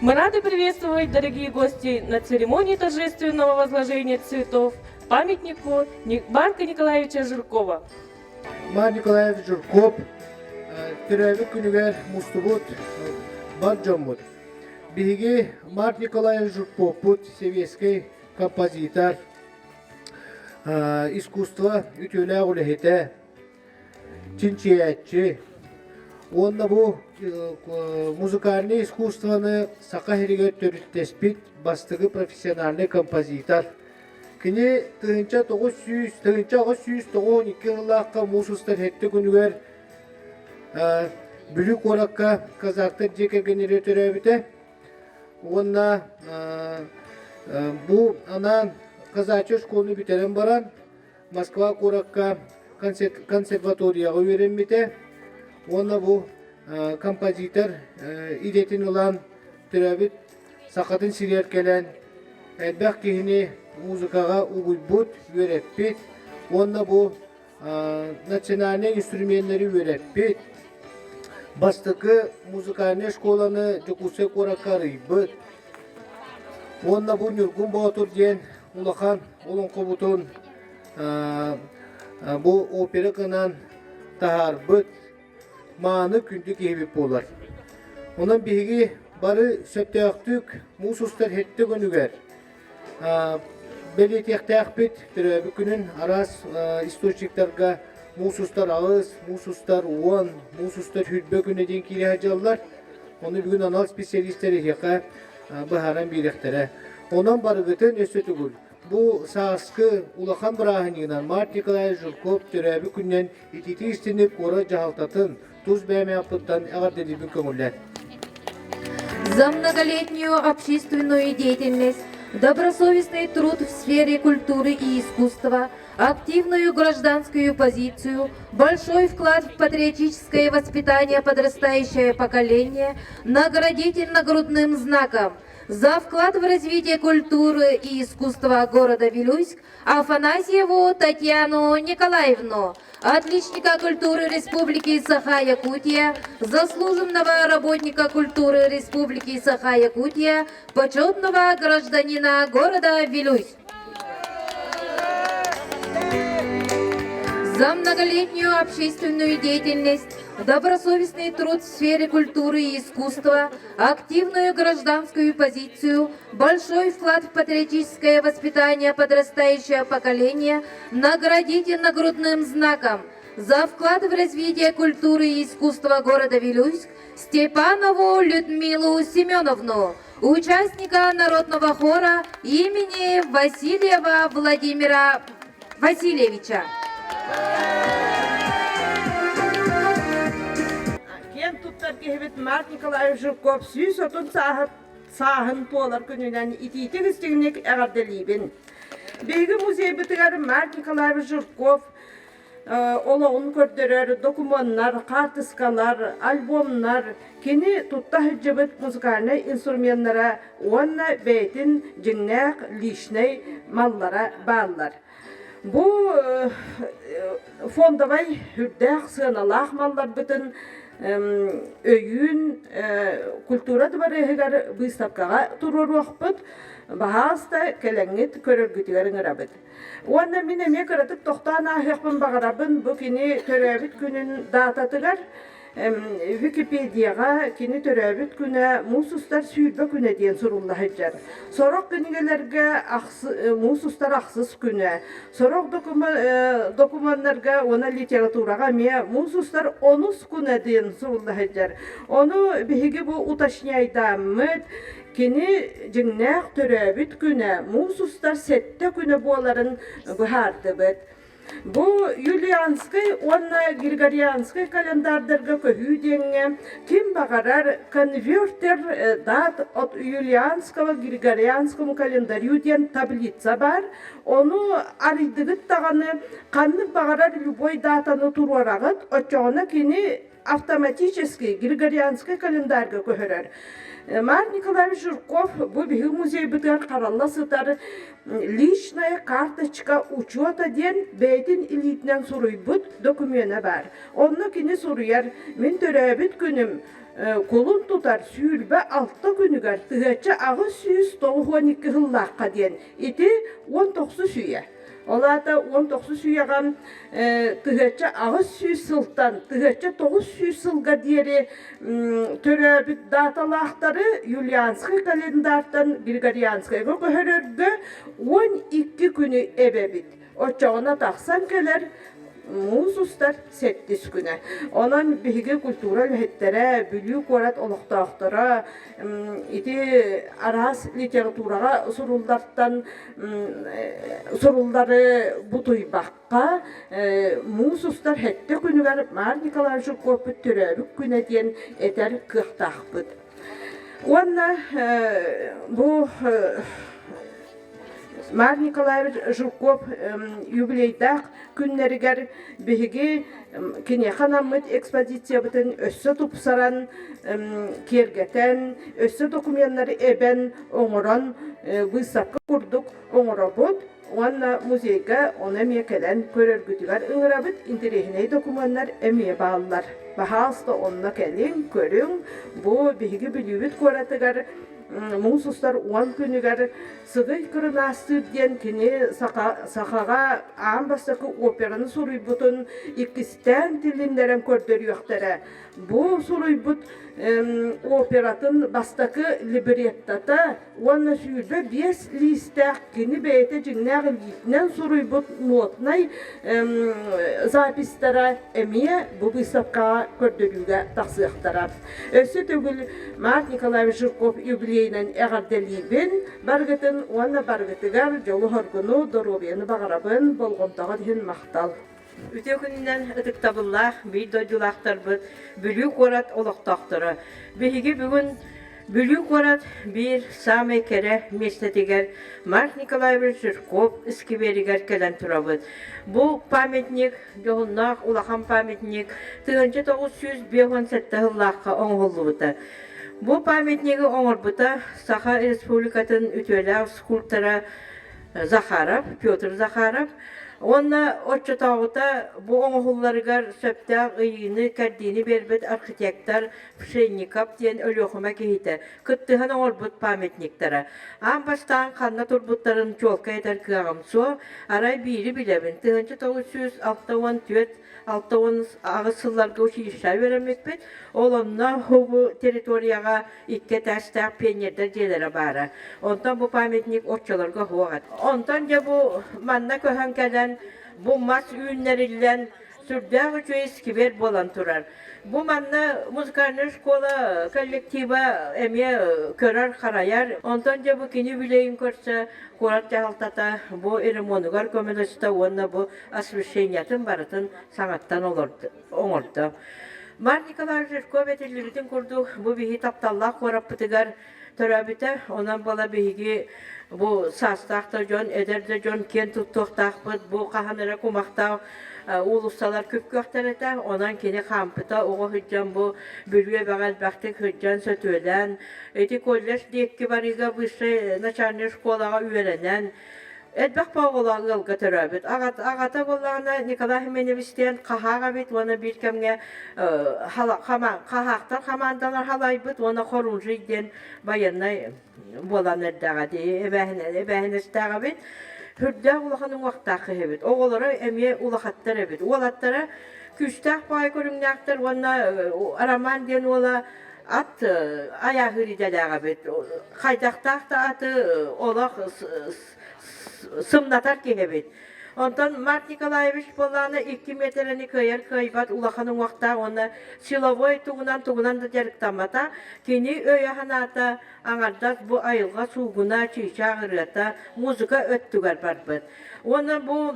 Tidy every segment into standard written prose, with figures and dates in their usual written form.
Мы рады приветствовать, дорогие гости, на церемонии торжественного возложения цветов памятнику Марка Николаевича Жиркова. Марк Николаевич Жирков төрөөбүт күнүгэр мустубут бар дьоммут. Биһиги Марк Николаевич Жирковпут сэбиэскэй композитор, искусство үтүөлээх үлэһитэ, чинчийээччи уонна бу музыкальнай искусствоны Саха сиригэр төрүттэспит бастакы профессиональнай композитор. Кини 1900 1892 сыллаахха муус устар сэттэ күнүгэр Бүлүү куоракка казактар дьиэ кэргэннэригэр төрөөбүтэ. Уонна бу анаан казачья школаны бүтэрэн баран Москва куоракка консерваторияҕа үөрэммитэ уонна бу композитор идэтин ылан төрөөбүт Сахатын сиригэр кэлэн элбэх киһини музыкаҕа угуйбут, үөрэппит уонна бу национальнай инструменнары үөрэппит, бастакы музыкальнай школаны Дьокуускай куоракка арыйбыт уонна бу Ньургун Боотур диэн улахан олоҥхобутун бу опера гынан таһаарбыт мааны күндү киһибит буолар. Онон биһиги бары сөптөөхтүк муус устар һэттэ күнүгэр бэлиэтиэхтээхпит төрөөбүт күнүн араас источниктарга муус устар аҕыс, муус устар уон, муус устар хүрбэ күнэ диэн киирэ сылдьаллар. Ону бүгүн анал специалистэр эһиэхэ быһааран биэриэхтэрэ. Онон барыгытын өссө төгүл бу сааскы улахан бырааһынньыгынан Март Николаевич Жирков төрөөбүт күнүнэн ититии истиник куорат дьаһалтатын тус бэйэм ааппыттан эҕэрдэлиирбин көҥүллэт. За многолетнюю общественную деятельность, добросовестный труд в сфере культуры и искусства, активную гражданскую позицию, большой вклад в патриотическое воспитание подрастающего поколения наградить нагрудным знаком за вклад в развитие культуры и искусства города Вилюйск Афанасьеву Татьяну Николаевну, отличника культуры Республики Саха-Якутия, заслуженного работника культуры Республики Саха-Якутия, почетного гражданина города Вилюйск. За многолетнюю общественную деятельность, добросовестный труд в сфере культуры и искусства, активную гражданскую позицию, большой вклад в патриотическое воспитание подрастающего поколения наградите нагрудным знаком за вклад в развитие культуры и искусства города Вилюйск Степанову Людмилу Семеновну, участника народного хора имени Васильева Владимира Васильевича. Киэн туттар киһибит Марк Николаевич Жирков 130 сааһын туолар күнүнэн итиитик истиҥник эҕэрдэлиибин. Биһиги музейбытыгар Марк Николаевич Жирков олоҕун көрдөрөр докумуоннар, хаартыскалар, альбомнар, кини тутта сылдьыбыт музыкальнай инструменнара уонна бэйэтин дьиҥнээх личнэй маллара бааллар. Бу фондовай үрдээх сыаналаах малларбытын өйүүн культура дыбарыаһыгар быыстапкаҕа туруоруохпут. Баһаалыста кэлэҥҥит көрөргүтүгэр ыҥырабыт. Уонна мин эмиэ кыратык тохтоон ааһыахпын баҕарабын бу кини төрөөбүт күнүн даататыгар Википедияҕа кини төрөөбүт күнэ муус устар 20 күнэ диэн сурулла сылдьар. Сорох кинигэлэргэ муус устар ахсыс күнэ, сорох докумуоннарга уонна литератураҕа эмиэ муус устар онус күнэ диэн сурулла сылдьар. Ону биһиги бу уточняйдааммыт, Кини дьиҥнээх төрөөбүт күнэ муус устар сэттэ күнэ буоларын быһаардыбыт. Бу Юлианскай уонна Григорианскай календардарга көһүү диэҥҥэ ким баҕарар конвертер дат от Юлианского Григорианскому календарю диэн таблица бар. Ону арыйдыгыт даҕаны ханнык баҕарар любой датаны туруораҕыт, оччоҕуна кини. автоматически Григорианскай календарьга көһөрөр. Марк Николаевич Жирков бу биһиги музейбытыгар харалла сытар личная карточка учета диэн бэйэтин илиитинэн суруйбут докумена баар. Онно кини суруйар «Мин төрөөбүт күнүм кулун тутар 26 күнүгэр 1892 сыллаахха диэн. Ити 19 үйэ. Ол аата 19 үйэҕэ 1800 сылтан 1900 сылга диэри төрөөбүт дааталаахтары Юлианскай календартан Григорианскайга көһөрөргө 12 күнү эбэбит. Оччоҕуна тахсан кэлэр муус устар сэттис күнэ. Онон биһиги культура үлэһиттэрэ, Бүлүү куорат олохтоохторо ити араас литератураҕа суруллартан суруллары бутуйбакка муус устар сэттэ күнүгэр Марк Николаевич Жирковпут төрөөбүт күнэ диэн этэр кыахтаахпыт. Уонна бу Марк Николаевич Жирков юбилейдаах күннэригэр биһиги киниэхэ анаммыт экспозициябытын өссө тупсаран, киэргэтэн, өссө докуменнары эбэн оҥорон выставка курдук оҥоробут уонна музейга ону эмиэ кэлэн көрөргүтүгэр ыҥырабыт. Интэриэһинэй докумуоннар эмиэ бааллар. Баһаалыста онно кэлиҥ, көрүҥ. Бу биһиги Бүлүүбүт куоратыгар муус устар 10 күнүгэр Сыгый Кырынаастыыр диэн кини сахаҕа аан бастакы операны суруйбутун иккистээн тилиннэрэн көрдөрүөхтэрэ. Бу суруйбут оператын бастакы либреттата уонна 25 лиистээх кини бэйэтэ дьиҥнээх илиитинэн суруйбут нотнай записьтара эмиэ бу быыстапкаҕа көрдөрүүгэ тахсыахтара. Өссө төгүл Марк Николаевич Жирков юбилейынан эҕэрдэлиибин барыгытын уонна барыгытыгар дьолу-соргуну, доруобуйаны баҕарабын, болҕомтоҕут иһин махтал. Үтүө күнүнэн ытыктабыллаах биир дойдулаахтарбыт, Бүлүү куорат олохтоохторо. Биһиги бүгүн Бүлүү куорат биир саамай кэрэ миэстэтигэр Марк Николаевич Жирков искибиэригэр кэлэн турабыт. Бу памятник дьоһуннаах улахан памятник 1957 сыллаахха оҥоһуллубута. Бу памятнигы оҥорбута Саха Республикатын үтүөлээх скульптора Захаров, Петр Захаров. Уонна оччотооҕута бу оҥоһулларыгар сөптөөх ыйыыны-кэрдиини биэрбит архитектор Пшенников диэн Өлүөхүмэ киһитэ кыттыһан оҥорбут памятниктара. Аан бастаан ханна турбуттарын чуолкай этэр кыаҕым суох. Арай биири билэбин, 1964-68 сылларга училищеҕа үөрэммиппит. Ол онно бу территорияҕа икки этээстээх пионердар дьиэлэрэ баара. Онтон бу памятник оччолорго суох этэ. Онтон дьэ бу манна көһөн кэлэн, бу мас үүннэриллэн, сүрдээх үчүгэй сквер буолан турар. Бу манна музыкальнай школа коллектива эмиэ көрөр-харайар. Онтон дьэ бу кини үбүлүөйүн көрсө куорат дьаһалтата бу ремонугар көмөлөстө уонна бу освещениетын барытын саҥаттан оҥордо. Марк Николаевич Жирков этиллибитин курдук бу биһи тапталлаах куораппытыгар төрөөбүтэ. Онон буола биһиги бу саастаах да дьон, эдэр да дьон киэн туттуохтаахпыт. Бу хаһан эрэ кумахтаах уулуссалар күп-күөхтэр этэ. Онон кини хаампыта оҕо сылдьан бу Бүлүү эбэҕэ элбэхтик сылдьан сөтүөлээн, ити колледж диэки барыыга высшай начальнай школаҕа үөрэнэн, элбэх оҕолоох ыалга төрөөбүт. Аҕата буоллаҕына Николай Хименевич диэн хаһаах эбит уонна биир кэмҥэ хаһаахтар хамаандалар халайбыт уонна Хорунжий диэн байыаннай буолан эрдэҕэ дии эбээһинэстээх эбит. Сүрдээх улахан уҥуохтаах киһи эбит. Оҕолоро эмиэ улахаттар эбит. Уолаттара күүстээх баай көрүҥнээхтэр уонна Роман диэн уола ат айааһыыр идэлээх эбит. Хайдахтаах да аты олох сымнатар киһи эбит. Онтон Марк Николаевич буоллаҕына 2 миэтэрэни кыайар кыайбат улахан уҥуохтаах уонна силовой тугунан тугунан да дьарыктаммата. Кини өйө-санаата аҥардас бу айылҕа суугуна, чыычаах ырыата, музыка өттүгэр барбыт. Уонна бу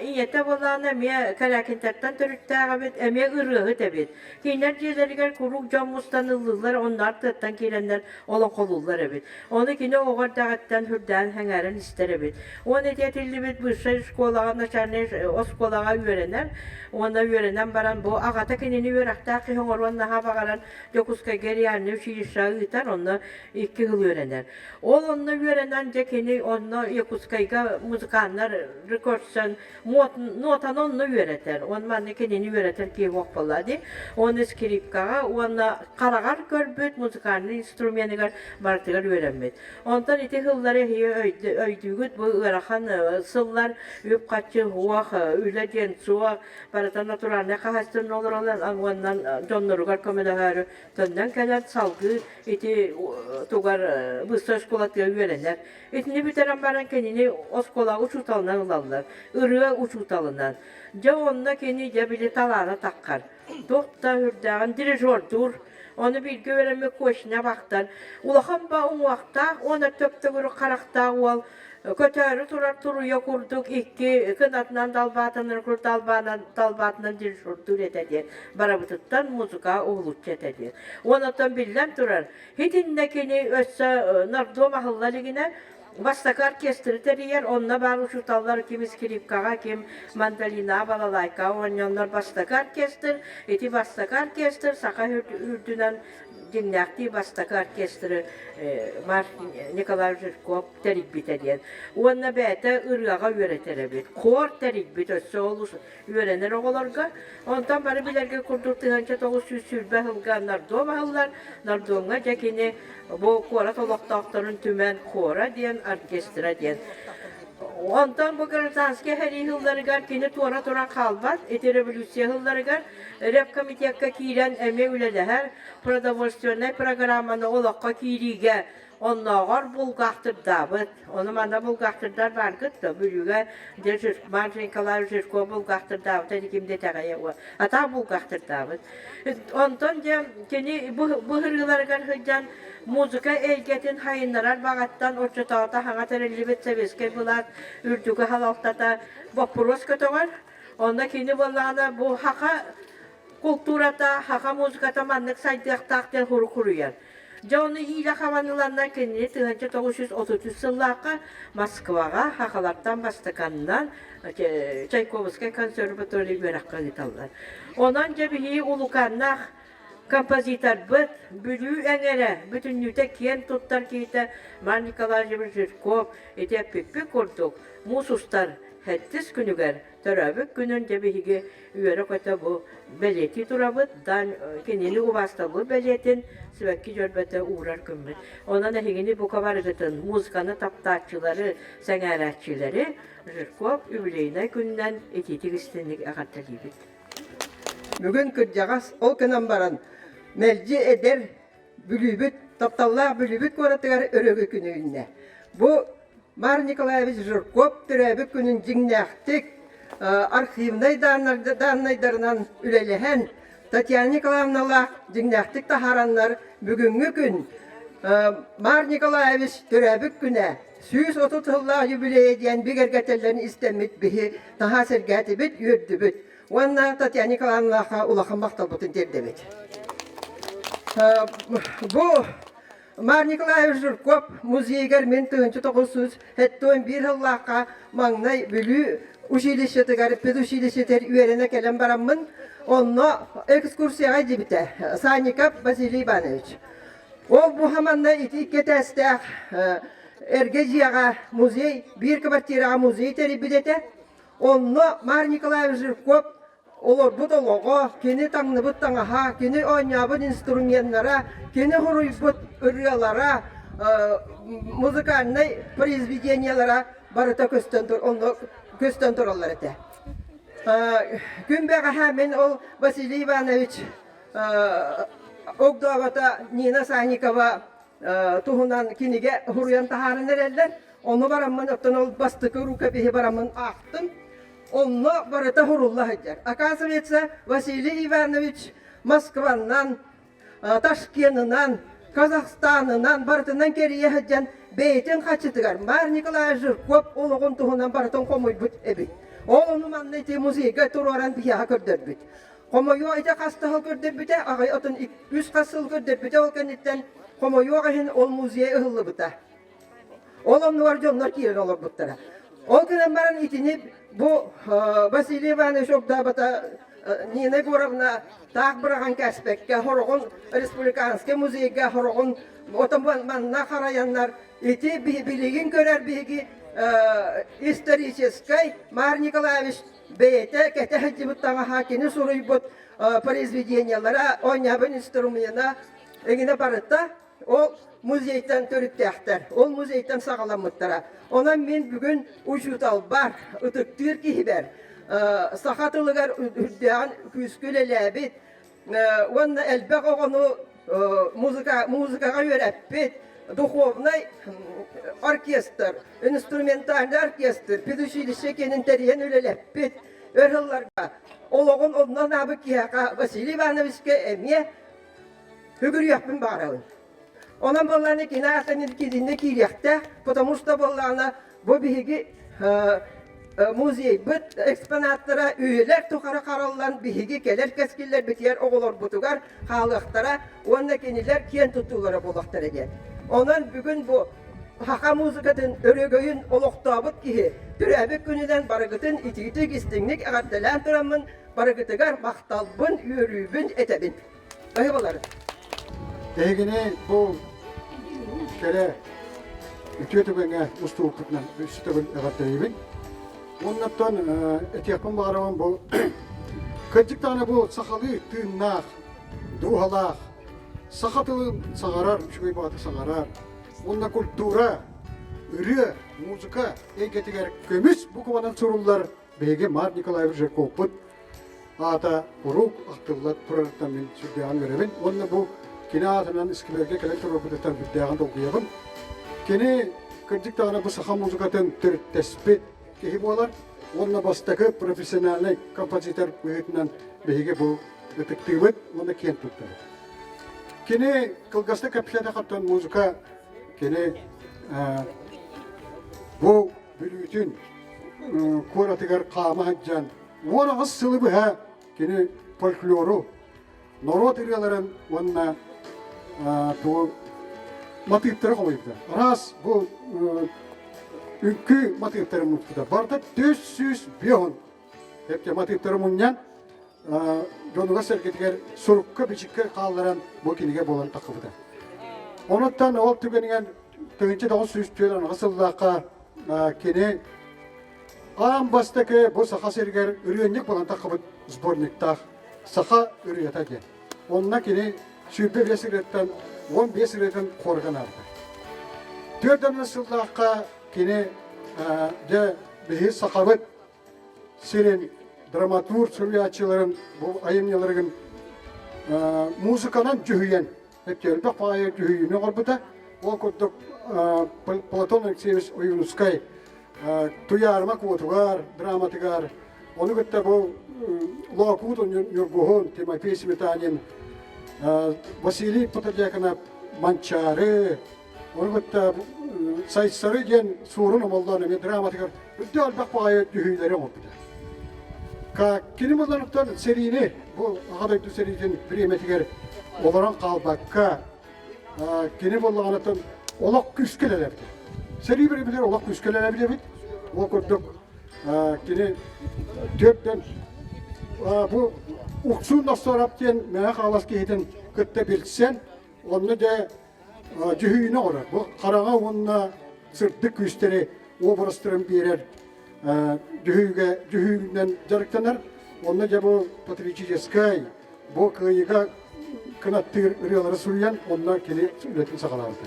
ийэтэ буоллаҕына эмиэ Калякинтартан төрүттээх эбит, эмиэ ырыаһыт эбит. Кинилэр дьиэлэригэр куруук дьон мустан ыллыыллар, онноор тыаттан киирэннэр олоҥхолууллар эбит. Ону кини оҕо эрдэҕиттэн сүрдээн сэҥээрэн истэр эбит. Уонна ити этиллибит высшай школаҕа, начальнай оскуолаҕа үөрэнэр. Уонна үөрэнэн баран бу аҕата кинини үөрэхтээх киһи оҥоруон наһаа баҕаран Дьокуускайга реальнай училищеҕа ыытар, онно икки сыл үөрэнэр. Ол онно үөрэнэн дьэ кини онно Якутскайга музыканнары көрсөн нотаны онно үөрэтэр. Он манна кинини үөрэтэр киһи суох буолла дии. Уонна скрипкаҕа уонна хараҕар көрбүт музыкальнай инструменыгар барытыгар үөрэммит. Онтон ити сыллары эһиги өйдүүгүт бу ыарахан сыллар үп-харчы суох, үлэ диэн суох, барыта натуральнай хаһаайыстыбаны олороллор уонна дьонноругар көмөлөһөөрү төннөн кэлэн салгыы ити тугар быстар оскуолатыгар үөрэнэр. Итини бүтэрэн баран кинини оскуола учууталынан ылаллар, ырыа учууталынан. Дьэ онно кини дьэ били талаана таххар. Туох да үрдээҕин дирижердуур. Ону бииргэ үөрэммит Кочня бахтар. Улахан ба уҥуохтаах уонна төп-төгүрүк харахтаах уол көтөөрү турар туруйа курдук икки кынатынан далбаатанар курдук далбаанан далбаатынан дирижердуур этэ диэн барабытыттан музыка уһулуччу этэ диэн. Уонна биллэн турар, итиннэ кини өссө нардом аһылла илигинэ бастакы оркестры тэрийэр, онно баар учууталлар ким скрипкаҕа, ким мандолинаҕа, балалайкаҕа оонньооннор бастакы оркестр, ити бастакы оркестр саха үрдүнэн дьиҥнээхтии бастакы оркестры Марк Николаевич Жирков тэрийбитэ диэн. Уонна бэйэтэ ырыаҕа үөрэтэр эбит. Хор тэрийбит өссө олус үөрэнэр оҕолорго. Онтон бары билэргэ курдук 1920 сылга нардом аһыллар. Нардомҥа дьэ кини бу куорат олохтоохторун түмэн хора диэн, оркестра диэн. Онтон бу гражданскай сэрии сылларыгар кини туора туран хаалбат. Ити революция сылларыгар ревкомитекка киирэн эмиэ үлэлэһэр, продовольственнай программаны олоххо киириигэ оннооҕор булгаахтырдаабыт. Ону манна булгаахтырдар бааргыт да Бүлүүгэ Марк Николаевич Жирков булгаахтырдаабыта ити ким да итэҕэйэ атаах булгаахтырдаабыт. Онтон дьэ кини бу ырыаларыгар сылдьан музыка эйгэтин хайыннарар баҕаттан оччотооҕута саҥа тэриллибит советскай былаас үрдүкү салалтата боппуруос көтөҕөр. Онно кини буоллаҕына бу саха култуурата, саха музыката маннык сайдыахтаах диэн хуруйар. Дьэ ону иилэ хабан ыланнар кинини 1933 сыллаахха Москваҕа сахалартан бастаканнан Чайковскай консерватория үөрэххэ ыыталлар. Онон дьэ биһиги улуканнаах композиторбыт Бүлүү эҥэрэ бүтүннүүтэ киэн туттар киһитэ Марк Николаевич Жирков ити эппиппит курдук муус устар сэттис күнүгэр төрөөбүт күнүн дьэ биһиги үөрэ-көтө бу бэлиэтии турабыт, дан кинини убаастабыл бэлиэтин сибэкки дьөрбөтө уурар күммүт. Онон эһигини бука барыгытын, музыканы таптааччылары, сэҥээрээччилэри Жирков юбилейнай күнүнэн итиитик истинник эҕэрдэлиибит. Бүгүн кырдьаҕас ол гынан баран мэлдьи эдэр Бүлүүбүт, тапталлаах Бүлүүбүт куоратыгар өрөгөй күнү үүннэ. Бу Марк Николаевич Жирков төрөөбүт күнүн дьиҥнээхтик архивнай дааннайдарынан үлэлэһэн, Татьяна Николаевналаах дьиҥнээхтик таһаараннар бүгүҥҥү күн Марк Николаевич төрөөбүт күнэ 130 сыллаах юбилейа диэн бигэргэтэллэрин истэммит биһи наһаа сэргээтибит, үөрдүбүт. Уонна Татьяна Николаевналаахха улахан махталбытын тиэрдэбит. Бу Марк Николаевич Жирков музейыгар мин 1971 сыллаахха маҥнай Бүлүү училищетыгар, педучилищетыгар үөрэнэ кэлэн бараммын, онно экскурсияҕа илдьибитэ Санников Василий Иванович. Ол бу манна ити икки этээстээх эргэ дьиэҕэ музей, биир квартираҕа музей тэрийбит этэ. Онно Марк Николаевич Жирков олорбут олоҕо, кини таҥныбыт таҥаһа, кини оонньообут инструменнара, кини суруйбут ырыалара, музыкальнай произведениелара барыта көстөн, онно көстөн тураллар этэ. Күн бэҕэһээ мин ол Василий Иванович огдообото Нина Санникова туһунан кинигэ суруйан таһааран эрэллэр. Ону бараммын, оттон ол бастакы рукопиһи бараммын аахтым. Онно барыта сурулла сылдьар. Оказывается, Василий Иванович Москваннан, Ташкенынан, Казахстанынан барытынан кэрийэ сылдьан бэйэтин хаччытыгар Маар Николаевич Жирков олоҕун туһунан барытын хомуйбут эбит. Ол ону манна ити музейга туруоран биһиэхэ көрдөрбүт. Хомойуох ити хас да сыл көрдөрбүтэ, аҕай отун үс хас сыл көрдөрбүтэ ол кэнниттэн хомойуох иһин ол музей ыһыллыбыта. Ол оннугар дьоннор киирэн олорбуттара. Ол гынан баран итини бу Василий Иванович Огдообото Нина Егоровна таах быраҕан кээспэккэ хороҕун республиканскай музейга хороҕун отон манна харайаннар ити билигин көрөр биһиги историческай Мар Николаевич бэйэтэ кэтэ сылдьыбыт таҥаһа кини суруйбут произведениелара оонньообут инструмена эҥинэ барыта Ол музейтан төрүттээхтэр, ол музейтан саҕаламмыттара. Онон мин бүгүн учууталбар, ытыктыыр киһибэр, саха тылыгар үрдээҕин күүскэ үлэлээбит уонна элбэх оҕону музыка, музыкаҕа үөрэппит духовнай оркестр, инструментальный оркестр, педучилище киэнин тэрийэн үлэлэппит өр сылларга олоҕун онно анаабыт киһиэхэ Василий Ивановичка эмиэ Үгүрүөхпүн баҕарабын. Онон буоллаҕына кини аатынан килинне киириэхтээх, потому что буоллаҕына бу биһиги музейбыт экспонаттара үйэлэр тухары хараллан биһиги кэлэр кэскиллэрбитигэр оҕолорбутугар хаалыахтара уонна кинилэр киэн туттуулара буолуохтара диэн. Онон бүгүн бу саха музыкатын өрөгөйүн олохтообут киһи төрөөбүт күнүнэн барыгытын итиитик истиҥник эҕэрдэлээн тураммын барыгытыгар махталбын, үөрүүбүн этэбин. Баһыыбалары. Эһигини бу кэрэ үтүө түгэҥҥэ устубуппутунан үс төгүл эҕэрдэлиибин. Уоннаттан этиэхпин баҕарабын бу кырдьык даҕаны бу сахалыы тыыннаах, дууһалаах, саха тылын саҥарар, үчүгэй баҕата саҥарар уонна культура, ырыа, музыка эйгэтигэр көмүс букванан суруллар биһиги Марк Николаевич Жирковпут аата куруук ахтылла турарыттан мин сүрдээҕин үөрэбин уонна бу кини аатынан сквергэ кэлэн турарбытыттан сүрдээҕин долгуйабын. Кини кырдьык даҕаны бу саха музыкатын төрүттэспит киһи буолар уонна бастакы профессиональнай композитор быһыытынан биһиги бу ытыктыыбыт уонна киэн туттабыт. Кини кылгастык кэпсээтэххэ музыка кини бу Бүлүүтүн куоратыгар хаама сылдьан 18 сылы быһа кини фольклору, норуот ырыаларын уонна тугу матыыптары хомуйбута. Араас бу үҥкүү матыыптарын муспута. Барыта 450 эпте матыыптары мунньан дьонугар-сэргэтигэр сурукка-бичиккэ хаалларан бу кинигэ буолан таххыбыта. Онуттан ол түгэнигэр 1944 сыллаахха кини аан бастакы бу Саха сиригэр ырыанньык буолан таххыбыт сборниктаах Саха ырыата диэн. Онно кини 25 ырыаттан 15 ырыатын хорган аабыта. Түөрт сыллаахха кини дьэ биһи сахабыт сирин драматург суруйааччыларын бу айымньыларын музыканан дьүһүйэн элбэх баҕайы дьүһүйүүнү оҥорбута. Ол курдук Платон Алексеевич Ойуунускай Туйаарыма куотугар драматыгар ону кытта бу Лоокуут Ньургуһун, Тимофей Сметанин, Василий Протодьяконов Манчаары, Ону кытта Сайсары диэн суорун омоллоон эмиэ драматыгар үрдэ элбэх баҕайы түһүүлэри оҥорбута. Кини булларыттан сэриини, бу Аҕа дойду сэриитин бириэмэтигэр олорон хаалбакка, кини буоллаҕынаттан олох күүскэ үлэлээбитэ. Сэрии бириэмэтигэр олох күүскэ үлэлээбит эбит. Ол курдук кини түөртэн бу Уксуун Нохсоороп диэн Мэҥэ Хаҥалас киһитин кытта билсэн, онно дьэ дьүһүйүүнү оҥорор. Бу хараҥа уонна сырдык күүстэри уобарастарын биэрэр дьүһүйүүгэ дьүһүйүүнэн дьарыктанар. Онно дьэ бу патриотическай, бу кыайыыга кынаттыыр ырыалары суруйан, онно кини үлэтин саҕалаабыта.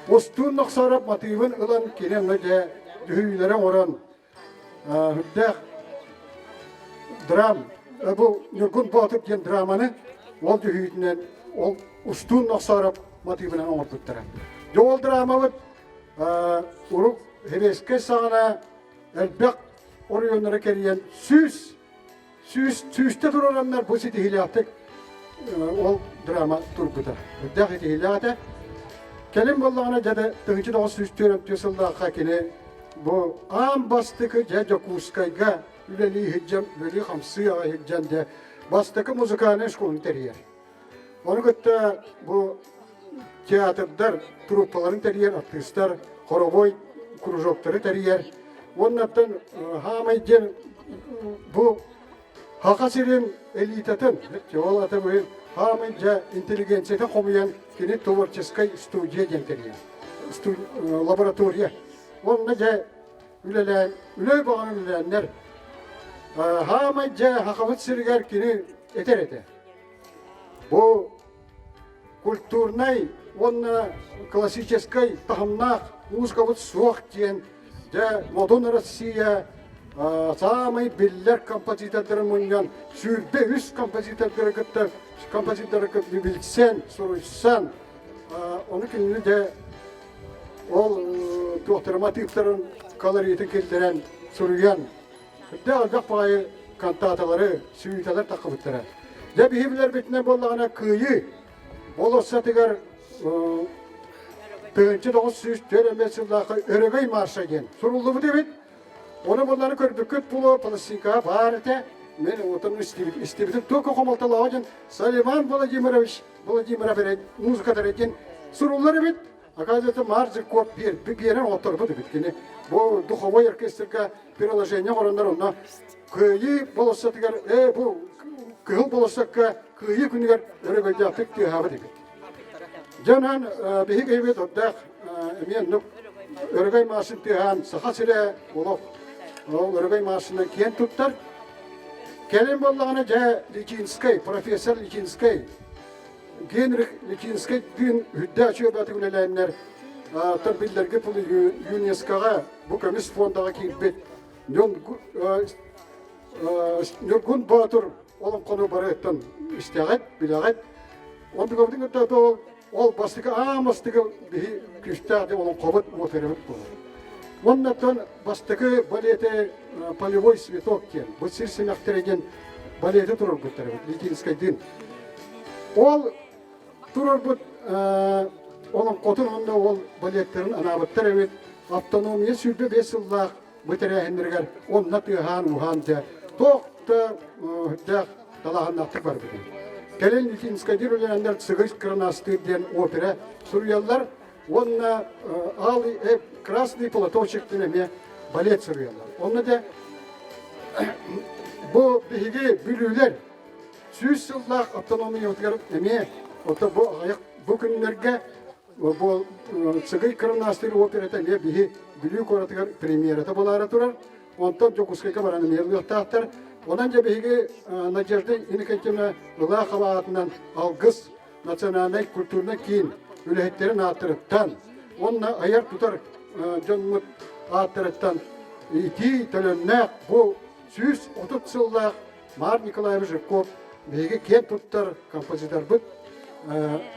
Устуун Нохсоороп матыыбын ылан кини онно дьэ дьүһүйүүлэри оҥорон үрдээх драм бу Ньургун Боотур диэн драманы ол дьүһүйүүтүнэн ол Устуун Нохсоороп матыыбынан оҥорбуттара. Дьэ ол драмабыт урук Сэбиэскэй саҕана элбэх оройуоннары кэрийэн 100 сүүстэ туруораннар бу ситиһиилээхтик. ол драма турбута. Үрдээх итиһилээх этэ. Кэлин буоллаҕына дьэ да 1944 сыллаахха кини бу аан бастакы дьэ Дьокуускайга үлэлии сылдьан, үлэлии-хамсыы аҕай сылдьан дьэ бастакы музыкальнай школаны тэрийэр. Ону кытта бу театрдар труппаларын тэрийэр артыыстар, хоровой кружоктары тэрийэр. Уоннаттан хаамай диэн бу Саха сирин элитатын, ол ата быһын хаамай дьэ интеллигенциятын хомуйан кини творческай студия диэн тэрийэр. Лаборатория. Онно дьэ үлэлээн, үлэ баҕаны үлэлээннэр хаамай дьэ Сахабыт сиригэр кини этэр этэ. Бу культурнай уонна классическай таһымнаах музыкабыт суох диэн дьэ модун Россия саамай биллэр композитордарын мунньан 23 композитордары кытта композиторы кытта билсэн, суруйсан ону кинини дьэ ол туохтары мотивтарын колоритын киллэрэн суруйан Үрдээх элбэх баҕайы кантааталары, сүүйүтэлэр таххыбыттара. Дьэ биһи билэрбитинэн буоллаҕына Кыайыы болуоссатыгар 1904 сыллаахха Өрөгөй марша диэн суруллубут эбит. Ону буллары көрбүккүт буолуо пластинкаҕа баар этэ. Мен отон истибитим только хомолтолооҕо диэн Салиман Владимирович Владимиров музыката диэн суруллар эбит. Оказывается, Марджи Коп биэрэн оҕотторбут эбит кини. Бу духовой оркестрга приложение оҥороннор онно Кыайыы болуоссатыгар ээ бу Кыһыл болуоссакка Кыайыы күнүгэр өрөгөйдөөхтүк тыаһаабыт эбит. Дьэ онон биһиги эбит ордоох эмиэ оннук өрөгөй маасын тыаһаан Саха сирэ олох ол өрөгөй маасынан киэн туттар. Кэлин буоллаҕына дьэ Личинскэй, профессор Личинскэй Генрих Литинскэй дыын үрдээх үчүгэйбэтик үлэлээннэр тон биллэргэ ЮНЕСКОҕа бу көмүс фондаҕа киирбит Ньургун Боотур олоҥхону барыттан истэҕит, билэҕит. Онтукабытын кытта ол бастакы аан бастакы биһи күүстээх де олоҥхобут операбыт буолар. Уоннаттан бастакы балеты «Полевой цветок» диэн, бу сир симэхтэрэ диэн балеты турарбыттар эбит, Литинскайдыын. Ол турарбыт олоҥхотун уонна ол балеттарын анаабыттар эбит. Автономия 25 сыллаах бу тэрээһиннэригэр онно тыаһаан-ууһаан дьэ туох да дээх талааһыннаахтык барбыт. Кэлин Литинскайдыыр үлэлэннэр Цыгый Кырнаастыыр диэн опера суруйаллар уонна Алый Красный платочек диэн эмиэ балет суруйаллар. Онно дьэ бу биһиги бүлүүлэр 100 сыллаах автономиябытыгар эмиэ ото бу аҕыйах бу күннэргэ бу Цыгый Кырнаастыыр операта эмиэ биһи Бүлүү куоратыгар премьерата буолаары турар. Онтон Дьокуускайга баран эмиэ ылыахтаахтар. Онон дьэ биһиги Надежда Иннокентьевна Ылаахова аатынан Алгыс национальнай культурнай киин үлэһиттэрин ааттарыттан уонна айар-тутар дьоммут ааттарыттан итии төлөннөөх бу 130 сыллаах Марк Николаевич Жирков биһиги киэн туттар композиторбыт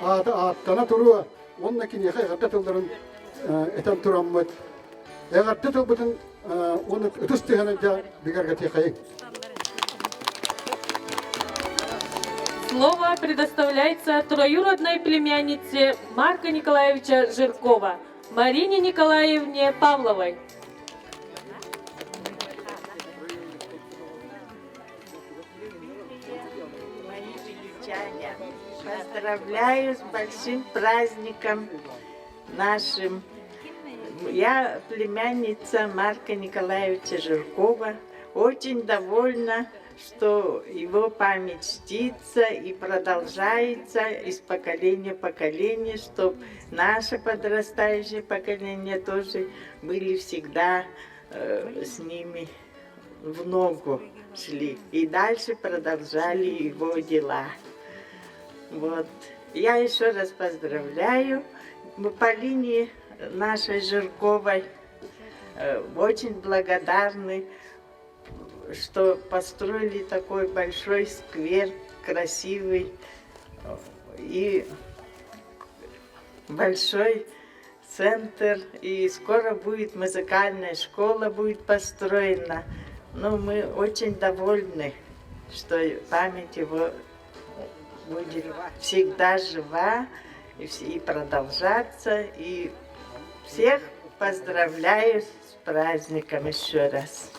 аата ааттана туруо уонна киниэхэ эҕэрдэ тылларын этэн тураммыт эҕэрдэ тылбытын уонна ытыс тыаһынан дьэ бигэргэтиэхэйиҥ. Слово предоставляется троюродной племяннице Марка Николаевича Жиркова, Марине Николаевне Павловой. Мои величане, поздравляю с большим праздником нашим. Я племянница Марка Николаевича Жиркова. Очень довольна, что его память чтится и продолжается из поколения в поколение, чтобы наше подрастающее поколение тоже были всегда с ними в ногу шли и дальше продолжали его дела. Вот. Я еще раз поздравляю по линии нашей Жирковой. Очень благодарны, что построили такой большой сквер, красивый и большой центр, и скоро будет музыкальная школа будет построена. Но мы очень довольны, что память его будет всегда жива и продолжаться. И всех поздравляю с праздником еще раз.